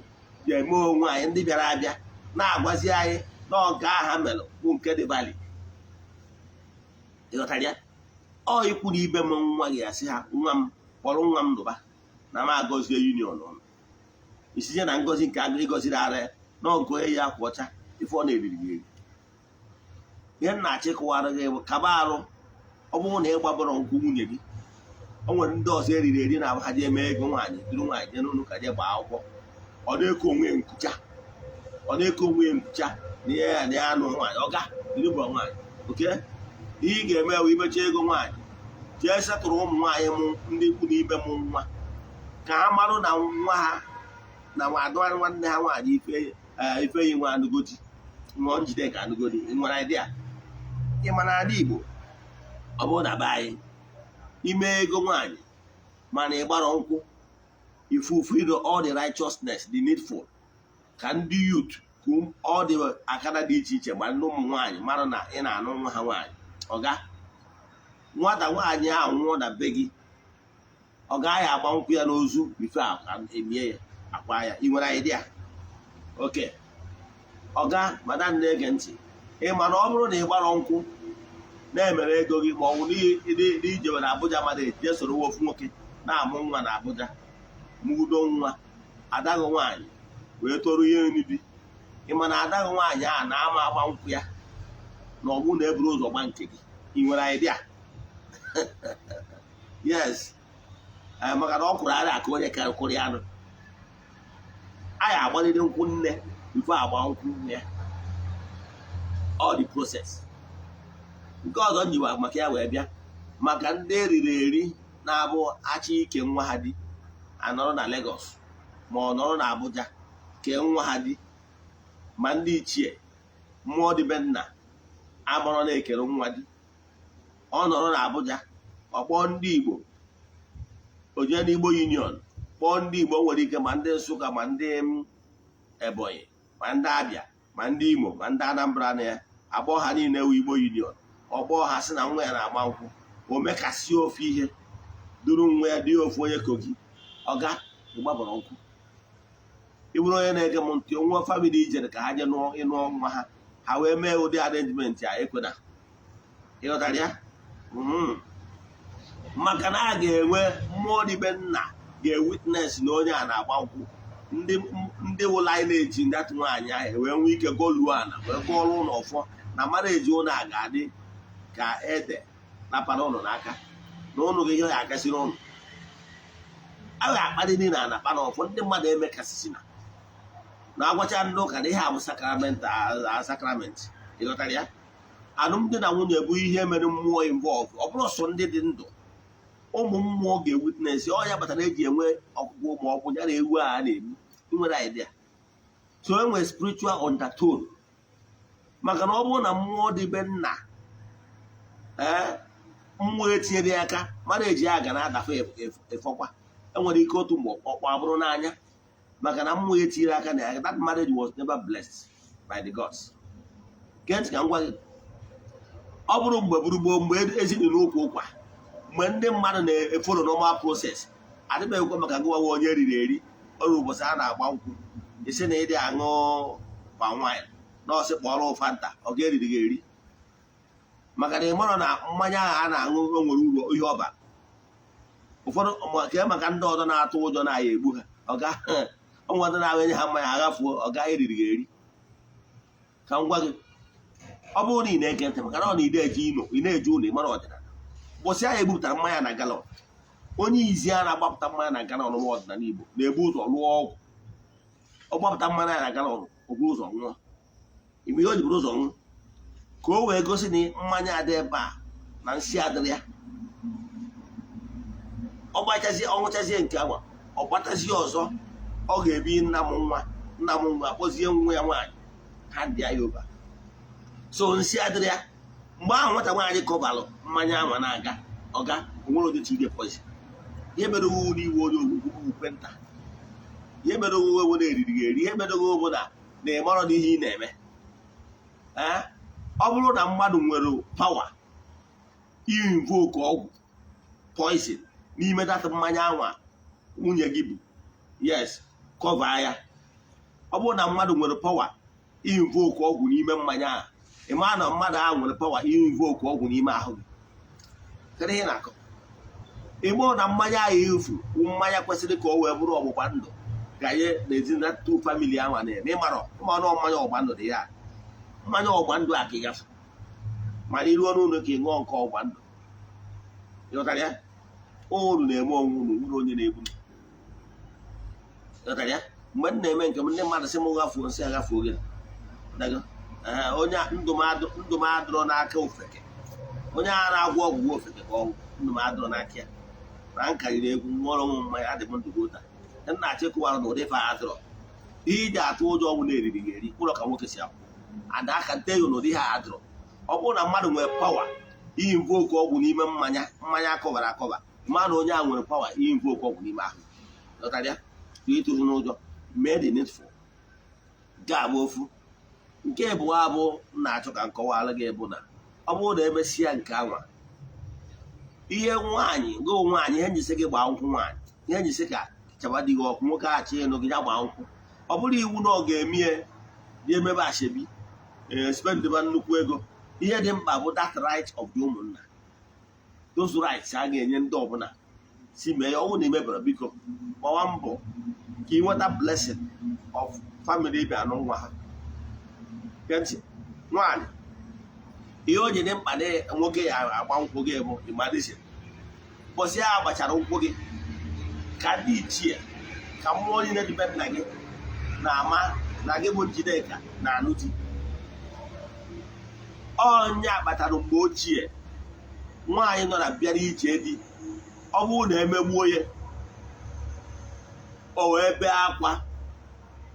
ga-eme onwe anyị, ndị bịara abịa na-agwazi anyị na nke aha melụ bụ nke dị vali. Ịghọtara ya? Ọ ikwu na ibe m nwa gị asị ha, "Nwa m, kpọrọ nwa m lụba na m agọzie union ọnụ." Isije na ngọzi nke ịgọziri ara ya na nke onye ya akwa ọcha, ife ọ na-eriri gị eri. Ihe m na-achọ ịkụwara gị bụ kaba arụ. Ọ bụrụ na ị gbabọrọ nkwụ nwunye gị, o nwere ndị ọzọ eriri eri na ha jee mee ego nwaanyị, duru nwaanyị jee n'ụlọ ụka, jee gbaa akwụkwọ, ọ na-eko onwe ya nkucha, ọ na-eko onwe ya nkucha na ihe ya na ya anụ nwaanyị, ọga iribọ nwaanyị. Oke ihe ị ga-eme bụ imecha ego nwaanyị, jee setụrụ ụmụ nwaanyị mụ ndị ikwu na ibe mụ nwa, ka ha marụ na nwa ha na nwa nwanne ha nwaanyị Ifeyi nwa anụgodi nwa Njideka anụgodi. Ị nwere idea? Ị ma na ala Igbo, ọ bụrụ na be anyị, ime ego nwaanyị mana ị gbara nkwụ, you fulfill all the righteousness, the needful, ka ndị youth ka ọ dị akara dị iche iche, ma ndị ụmụ nwaanyị mara na ị na-anụ nwa ha nwaanyị. Ọga nwata nwaanyị ahụ nwụọ na be gị, ọ gaghị agba nkwụ ya n'ozu before emie ya akwa ya. Ị nwere idea? Oke ọga, madam na-ege ntị, ị ma na ọ bụrụ na ị gbara nkwụ na-emere ego gị, ma ọ bụ n'ijewere Abuja, mmadụ eje soro ofu nwoke na-amụ nwa na Abuja, mụdo nwa adaghị nwaanyị wee toru ihe nri di, ị ma na adaghị nwaanyị a na-ama agba nkwụ ya na ọ bụrụ na eburu ụzọ gba nke gị? Ị nwere idea? Yes, maka na ọ kwụrụ ara aka onye ka kwụrụ ya nụ, anyị agbaliri nkwụ nne before agba nkwụ nne ya. All the process. Nke ọzọ nyiwa maka ya wee bịa, maka ndị eriri eri na-abụ achọ ike nwa ha di, anọrọ na Lagos ma ọ nọrọ na Abuja kee nwa ha di, ma ndị ichie mmụọ dị be nna amarọ na-ekere nwa di. Ọ nọrọ na Abuja, ọ kpọọ ndị Igbo, o jee n'Igbo Union kpọọ ndị Igbo, nwere ike ma ndị Nsụka, ma ndị Ebonyi, ma ndị Abịa, ma ndị Imo, ma ndị Anambra, na ya akpọ ha niile wụ Igbo Union. Ọ kpọọ ha sị na nwa ya na-agba nkwụ. O mekasị ofu ihe duru nwa ya dị ofu onye Kogi. Ọga ịgbabọrọ nkwụ, ị bụrụ onye na-ege m ntị, nwa family ijere ka ha jee nụọ ịnụọ nwa ha, ha wee mee ụdị arrangement a ekwena. Ịghọtara ya? Maka na a ga-enwe mmụọ dị be nna ga-ewitness na onye a na-agba nkwụ. Ndị wụ lineage ndatụ nwaanyị ahụ wee nwee ike goluo ala, wee gụọrọ ụlọ ọfọ na marriage ụlọ a ga-adị ka ede napara ụlọ n'aka na ụnụ gị ihe ya agasịrị ụnụ. A ga-akparị na ana kpa na ọfọ ndị mmadụ emekasịsị na na-agwacha ndị ụka na ihe a bụ sacrament, sacrament. Ịghọtara ya? Alụmdi na nwunye bụ ihe mere mmụọ involve. Ọ bụrụ sọ ndị dị ndụ, ụmụ mmụọ ga-ewitness ọ. Ya kpatara eji enwe ọgwụgwọ ma ọ bụ ya na ewu a na-egbu. Nwere idea? So e nwere spiritual undertone, maka na ọ bụrụ na mmụọ dị be nna, ee, mmụọ etinyere ya aka mara eji ya ga na-adafe efọkwa. Enwere ike otu mgbe ọkpọ abụrụ n'anya, maka na mmụọ etinyere aka na ya, that marriage was never blessed by the gods. Gee ntị ka m gwa gị. Ọ bụrụ mgbe buru gboo, mgbe ezinụlọ ụkwa ụkwa, mgbe ndị mmadụ na-efollow normal process, adịbeghịkwa maka gụwawa onye eriri eri ọrụ. Ụbọchị a na-agba nkwụ, isi na ịdị aṅụ palm wine, nọọsị kpọrọ Fanta, ọ ga-eriri gị eri, maka na ị marọ na mmanya ahụ a na-aṅụ o nwere uru ihe ọba ụfọdụ ke. Maka ndị ọzọ na-atụ ụjọ na aya egbu ha, ọga ọnwa ndị na-ahụ enye ha mmanya aghafuo, ọ ga eriri gị eri. Ka m gwa gị, ọ bụrụ na ị na-ege ntị, maka na ọ na ị na-eje ino, ị na-eje ụlọ, ị mara ọdịnala. Ụbọchị ahụ egbupụtara mmanya na gallon, onye izi a na-agbapụta mmanya na gallon nwa ọdịnala Igbo na-ebu ụzọ lụọ ọgwụ. Ọ gbapụta mmanya na gallon, o buru ụzọ ṅụọ. Ime ihe o ji buru ụzọ ṅụọ, ka o wee gosi na mmanya adị ebe a na nsị adịrị ya. Ọ gbachazie, ọ ṅụchazie nke agwa, ọ gbatazie ọzọ, ọ ga-ebi nna m nwa, nna m nwa akpọzie nwa ya nwaanyị ha dị ya over. So nsị adịrị ya. Mgbe ahụ nwata nwaanyị kọbalụ mmanya anwa na-aga, ọga onwere ụdị chige poison. Ihe mere owu n'iwu onye ogbugbu ukwenta, ihe mere owu ewu na-eriri gị eri, ihe mere owu bụ na na ịmarọ n'ihe ị na-eme. Ee, ọ bụrụ na mmadụ nwere power invoke ọgwụ poison n'ime that mmanya anwa nwunye gị bụ, yes, cover ya. Ọ bụrụ na mmadụ nwere power invoke ọgwụ n'ime mmanya ahụ, ị maa na mmadụ ahụ nwere power invoke ọgwụ n'ime ahụ gị. Kedu ihe ị na-akọ? Ị mụrụ na mmanya ahụ efu mmanya kwesịrị ka o wee bụrụ ọgbụgba ndụ ganye n'ezinụlọ two family ahụ na-eme. Ịmarọ ịmanụ mmanya ọgba ndụ dị ya, mmanya ọgba ndụ a ka ị gafe, mana iruo n'ụlọ ka ị ṅụọ nke ọgba ndụ. Ịghọtara ya? Unu na-eme onwe unu nwere onye na-egbu m. Ịghọtara ya? Mgbe m na-eme nke m, ndị mmadụ sị m ghafuo nsị, aghafuo gị. Onye ndụ m adịrọ n'aka ofeke, onye agha na-agwọ ọgwụ ofeke ka ọgwụ ndụ m adịrọ n'aka ya. Na m karịrị egwu nwụọrọ m mmanya adị m ndụ gota. M na-achọ ịkụwara na ụdị ife adịrọ. Ihe iji atụ ụjọ ọgwụ na-eriri gị eri ụlọ ka nwoke si akwụ ada aka nte ya n'ụdị ihe adịrọ. Ọ bụrụ na mmadụ nwere power invoke ọgwụ n'ime mmanya, mmanya akọvara akọva, ma na onye a nwere power invoke ọgwụ n'ime ahụ. Ghọtara ya? Ka ịtụrụ n'ụjọ, mee the needful. Nke a bụ ofu. Nke abụọ abụ m na-achọ ka m kọwara gị bụ na ọ bụrụ na emesịa nke anwa, ihe nwaanyị gụ nwaanyị, ihe njisi gị gbaa nkwụ nwaanyị, ihe njisi ka chaba di gị ọkụ, nwoke achọ ịnụ gị, ya gbaa nkwụ. Ọ bụrụ iwu na ọ ga-eme dị emebe ashebi, spendịba nnukwu ego. Ihe dị mkpa bụ that right of the ụmụnna, those rights a ga-enye ndị ọbụla si mee ya. Ọ bụrụ na imebere, biko gbawa mbọ ka ị nweta blessing of family bịa anụ nwa ha. Gee ntị, nwaanyị, ihe o ji dị mkpa na nwoke ya agba nkwụ gị bụ ịmadịzi ụbọchị ya gbachara nkwụ gị, ka ndị ichie, ka mmụọ niile dị be nna gị na-ama na gị bụ Njideka na anụ di. Ọnya kpatara mgbe ochie, nwaanyị nọ na bịara ije di, ọ bụrụ na emegbuo ya, o wee bee akwa,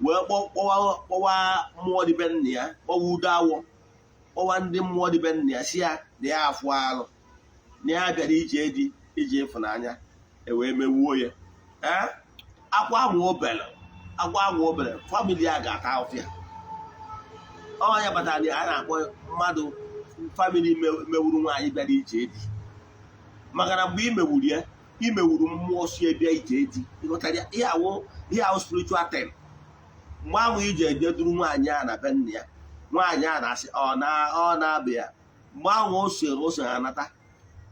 wee kpọwa mmụọ dị be nna ya, kpọwa udo awọ, kpọwa ndị mmụọ dị be nna ya, si ya na ya afụ alụ, na ya bịara ije di, ije ịfụnanya, e wee megbuo ya. Ee, akwa ahụ o bere, akwa ahụ o bere, family a ga-ata ahụfịa. Ọnya kpatara na a na-akpọ mmadụ family mewuru nwaanyị bịara ije di, maka na mgbe ị mewuru ya, imewuru mmụọ si bịa ije di. Ịghọtara ya? Ihe awụ, ihe awụ spiritual thing. Mgbe ahụ iji eje duru nwaanyị a na be nna ya, nwaanyị a na-asị ọ na ọ na-abịa ya. Mgbe ahụ o soro o so anata,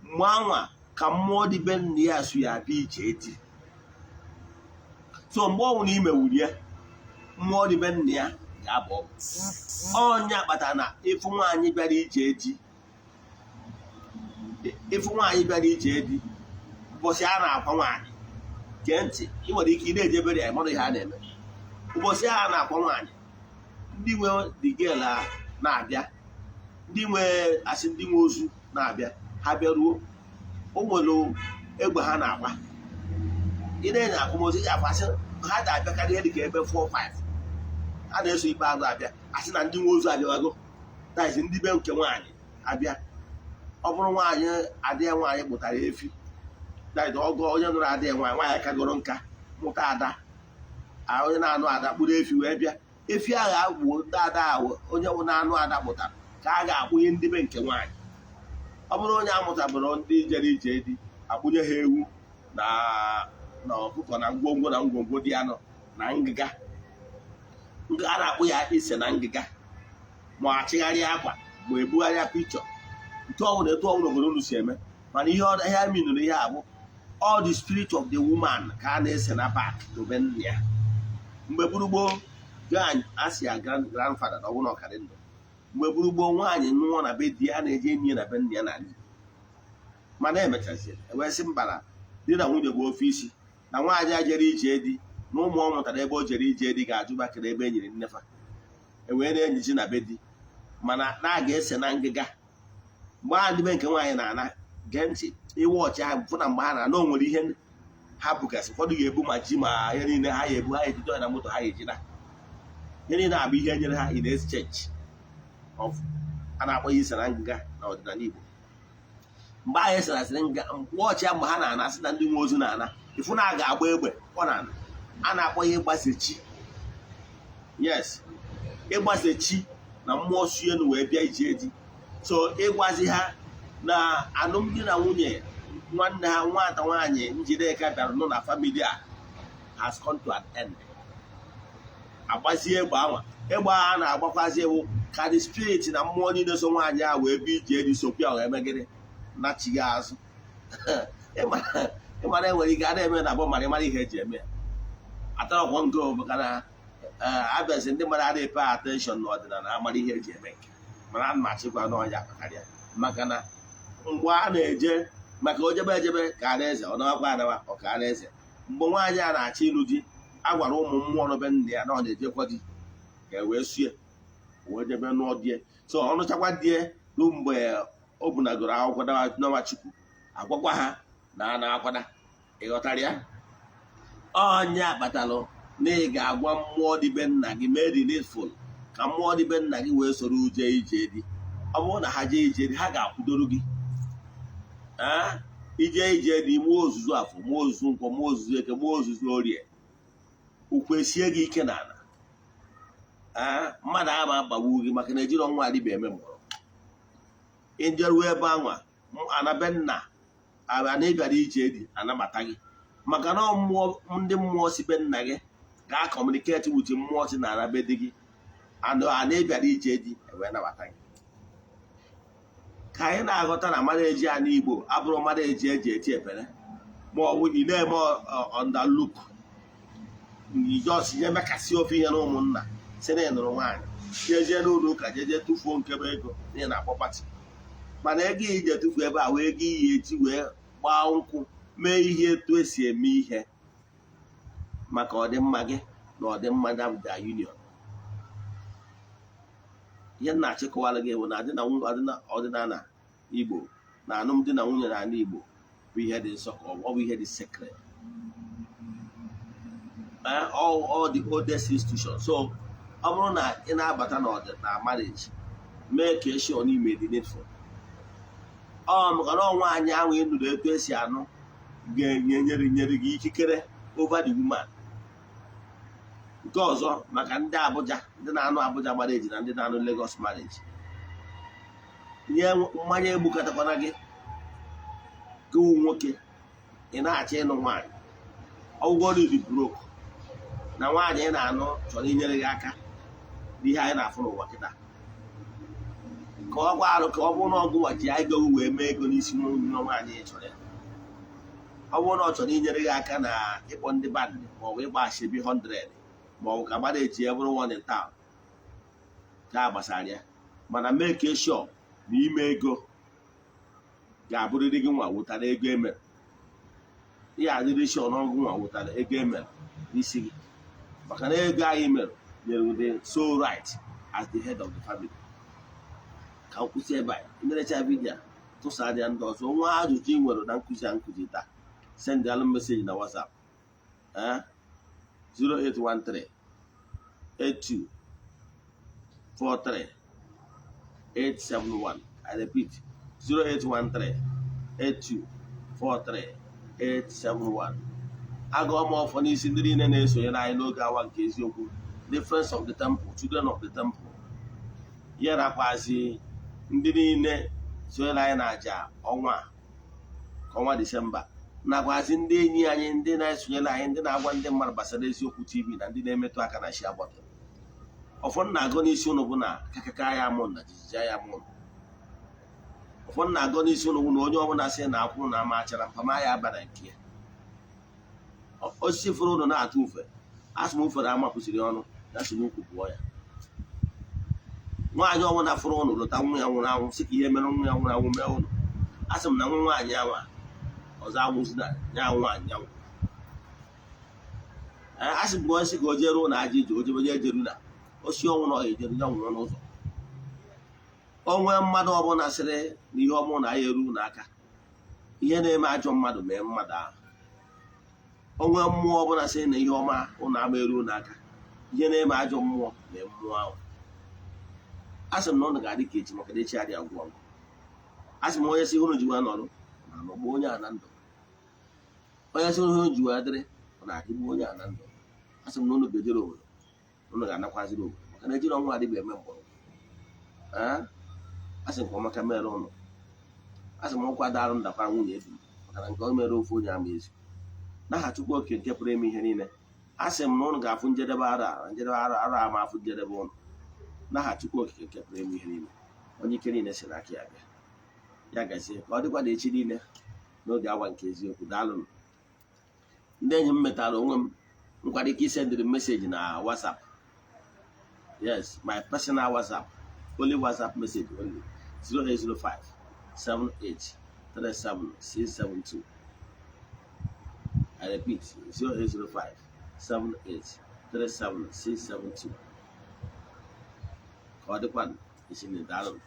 mgbe anwa Ka mmụọ dị be nna ya so ya abịa ije di. So mgbe ọnwụ na imewuru ya, mmụọ dị be nna ya ga-abụ ọgwụ. Ọnya kpatara na ịfụ nwaanyị bịara ije di, ịfụ nwaanyị bịara ije di, ụbọchị a na-akwa nwaanyị, gee ntị, ị nwere ike ị na-ejebere ya mmadụ ihe a na-eme. Ụbọchị a na-akwa nwaanyị, ndị nwe the girl a na-abịa, ndị nwe asị, ndị nwe ozu na-abịa. Ha bịaruo, o nwere egbe ha na-agba. Ị na-enye akwamozu, ị ga-afụ asị ha ga-abịakarị ihe dịka ebe 4 5, ha na-eso ikpeazụ abịa. Asị na ndị nwe ozu abịawago, that is, ndị be nke nwaanyị abịa. Ọ bụrụ nwaanyị adịghị, nwaanyị kpụtara efi, that is, ọgọ onye nụrụ adịghị nwaanyị, nwaanyị kagoro nka mụta ada, onye na-anụ ada kpụrụ efi wee bịa. Efi ahụ agwụ ndị ada ahụ, onye na-anụ ada kpụtara, ka a ga-akwụnye ndị be nke nwaanyị. Ọ bụrụ onye amụtabụrụ, ndị jere ije di, akwụnye ha ewu na ọkụkọ na ngwongwo na ngwongwo dị anọ na ngịga. A na-akpụ ya ise na ngịga, ma achịgharịa akwa, ma ebugharịa pikchọ nke ọbụla, etu ọbụla obodo unu si eme. Mana ihe ọ ihe minụrụ, ihe a bụ all the spirit of the woman ka a na-ese na back dobe nna ya. Mgbe gburugboo, asị ya grandfather na ọ bụrụ na ọkarị ndụ, mgbe gburugboo, nwaanyị nụọ na be di ya, a na-eje enyi ya na be nna ya n'ala Igbo. Mana emechaziri ewee sị mba, na di na nwunye bụ ofe isi, na nwaanyị a jere ije di na ụmụ ọ mụtara ebe o jere ije di ga-ajụ bakịrị ebe e nyere nnefa. Ewee na-enyichi na be di, mana na a ga-ese na ngịga mgbe a ndị be nke nwaanyị na-ana. Gee ntị, iwe ọchị ha fụ na mgbe ha na-ana, o nwere ihe ha bugasị. Ụfọdụ ga-ebu ma ji ma ihe niile ha ya ebu, ha ejide ya na moto, ha ejida ihe niile. Abụ ihe nyere ha in exchange of a na-akpọ ya ise na ngịga na ọdịnala Igbo. Mgbe ahụ eserasịrị nga wọchị ya, mgbe ha na-ana, sị na ndị nwe ozu na-ana, ifu na a ga-agba egbe ọ na-ana, a na-akpọ ya ịgbase chi. Yes, ịgbase chi na mmụọ si elu wee bịa ije di. So ịgwazi ha na alụmdi na nwunye nwanne ha nwata nwaanyị Njideka bịara nọ na family a has come to an end. Agbazie egbe anwa, egbe a na-agbakwazi ewu ka the spirit na mmụọ niile so nwaanyị a wee bịa ije di sokwa wee megịrị nachighi azụ. Ịmara enwere ike a na-eme na abụ, mara ịmara ihe eji eme ya atarakwa nke, maka na abịazi ndị mmadụ adịghị pay attention n'ọdịnala, amara ihe eji eme nke. Mana a na-achịkwa n'ọnya akpakarịa, maka na mgbe a na-eje maka ojebe ejebe ka ara eze, ọ nawakwa anawa ọka ara eze. Mgbe nwaanyị a na-achọ ịlụ di, a gwara ụmụ mmụọ nọbe nna ya na ọ na-ejekwa di, ka e wee sue wee jebe nụọ die. So ọ nụchakwa die ruo mgbe o bunagoro akwụkwọ nawa Chukwu, agwakwa ha na a na-akwada. Ịghọtara ya? Ọnya kpatalụ na ị ga-agwa mmụọ dị be nna gị, mee the needful, ka mmụọ dị be nna gị wee soro jee ije di. Ọ bụrụ na ha jee ije di, ha ga-akwụdoro gị. Ije ije dị, mụọ ozuzu afọ, mụọ ozuzu nkwọ, mụọ ozuzu eke, mụọ ozuzu orie, ukwu esie gị ike n'ala. Mmadụ ama agbagbu gị, maka na ejiro nwa adịba eme mgbọrọ. Ijeruo ebe anwa anabe nna ana ịbịara ije dị, anabata gị, maka na mmụọ, ndị mmụọ si be nna gị ga-a communicate with mmụọ si na anabe di gị ana ịbịara ije dị, ewee nabata gị. Ka anyị na-aghọta na marriage ala Igbo abụrụ marriage eji eti epere, ma ọ bụ ị na-eme underlook jos ihe mekasị ofe ihe na ụmụnna si na ị nụrụ nwaanyị, jezie n'ụlọ ụka, jeje tụfuo nkebe ego na ị na-akpọ party. Mana ego ije tụfuo ebe a wee ego iyi eji wee gbaa nkwụ, mee ihe etu esi eme ihe maka ọdịmma gị na ọdịmma da union. Ihe m na-achịkọwara gị bụ na ọdịnala Igbo na alụmdi na nwunye n'ala Igbo bụ ihe dị nsọ, ka ọ bụ ihe dị sacred, all the oldest institution. So ọ bụrụ na ị na-abata na marriage, mee ka eshọ n'ime dị needful. Ọ maka na ọnwa anyị ahụ ị nụrụ etu esi anụ ga-enyere nyere gị ikikere over the woman. Nke ọzọ, maka ndị Abuja, ndị na-anụ Abuja marriage na ndị na-anụ Lagos marriage, nye mmanya egbukọtakwana gị. Gịwụ nwoke ị na-achọ ịnụ nwaanyị, ọgwụgwọ dị broke, na nwaanyị ị na-anụ chọrọ inyere gị aka n'ihe anyị na-afụ n'ụwa kịta, ka ọ gwa arụ, ka ọ bụrụ na ọgụ ji ego wee mee ego n'isi nwa nwaanyị ị chọrọ ya. Ọ bụrụ na ọ chọrọ inyere gị aka na ịkpọ ndị band, maọbụ ịgba ashebi 100, maọbụ ka mmadụ eji ya bụrụ one in town, ka a gbasara ya. Mana make sure na ime ego ga-abụrịrị gị nwa wụtara ego emere ihe, adịrị sure n'ọgụ nwa wụtara ego emere n'isi gị, maka na ego anyị mere nyere the sole right as the head of the family. Ka m kwụsị ebe a. Imerecha video, tụsara ya ndị ọzọ. Nwa ajụjụ ị nwere na nkụzi a nkụzi taa, send alụ message na WhatsApp, 0813 82 43 871. I repeat, 0813 82 43 871. Agụọ m ọfọ n'isi ndị niile na-esonyere anyị n'oge awa nke eziokwu, the Friends of the Temple, Children of the Temple, ya nakwazi ndị niile sonyere anyị na àjà ọnwa a, ka ọnwa Disemba, nakwazi ndị enyi anyị, ndị na-esonyere anyị, ndị na-agwa ndị mmadụ gbasara Eziokwu TV na ndị na-emetụ aka na share button. Ụfọdụ na-agọ n'isi ụnụ bụ na kakaka ya amụ na jijiji ya amụ. Ụfọdụ na-agọ n'isi ụnụ bụ na onye ọbụla sị na akwụ na ama achara mpama ya aba na nke ya. Osisi fụrụ ụnụ na-atụ ufe, asị m ufere amapụsiri ọnụ ya si n'ukwu pụọ ya. Nwaanyị ọbụla fụrụ ụnụ lụta nwa ya nwụrụ anwụ, sị ka ihe mere nwa ya nwụrụ anwụ mee ụnụ, asị m na nwa nwaanyị anwa ọzọ anwụzina ya nwaanyị anwụ. Asị m ka onye sị ka o jere ụlọ aja ije, o jebe ejeru na osi ọnwụ na ọ ejeru ya nwụrụ n'ụzọ. Onwe mmadụ ọbụla sịrị na ihe ọmụ na ya eru n'aka, ihe na-eme ajọ mmadụ mee mmadụ ahụ. Onwe mmụọ ọbụla sị na ihe ọma ụnụ ama eru n'aka, ihe na-eme ajọ mmụọ mee mmụọ ahụ. Asị m na ụnụ ga-adị ka echi, maka na echi adịghị agwụ agwụ. Asị m, onye sị unu ji wee nọrọ na anọgbu onye a na ndụ, onye sị unu ji wee dịrị, ọ na-adịgbu onye a na ndụ. Asị m na unu ga-ejere obodo, unu ga-anakwaziri obodo, maka na ejiri ọnwa adịghị eme mgbọrọgwụ. Asị m ka ọmaka mere ụnụ. Asị m ọkwa darụ ndakwa nwunye ebi, maka na nke o mere ofu onye ama ezu. N'aha Chukwu Oke nke pụrụ ime ihe niile, asị m na ụnụ ga-afụ njedebe arụ a, na njedebe arụ arụ ama afụ njedebe ụnụ. N'aha Chukwu Okike nke pụrụ ime ihe niile, onye ike niile si n'aka ya bịa, ya gazie. Ka ọ dịkwa na echi niile n'oge awa nke eziokwu. Daalụnụ, ndị enyi m. Metara onwe m nkwado ike isendịrị message na WhatsApp. Yes, my personal WhatsApp only, WhatsApp message only, 0805 78 37 672. I repeat, 0805 78 37 672. Ka ọ dịkwa isi na. Daalụ.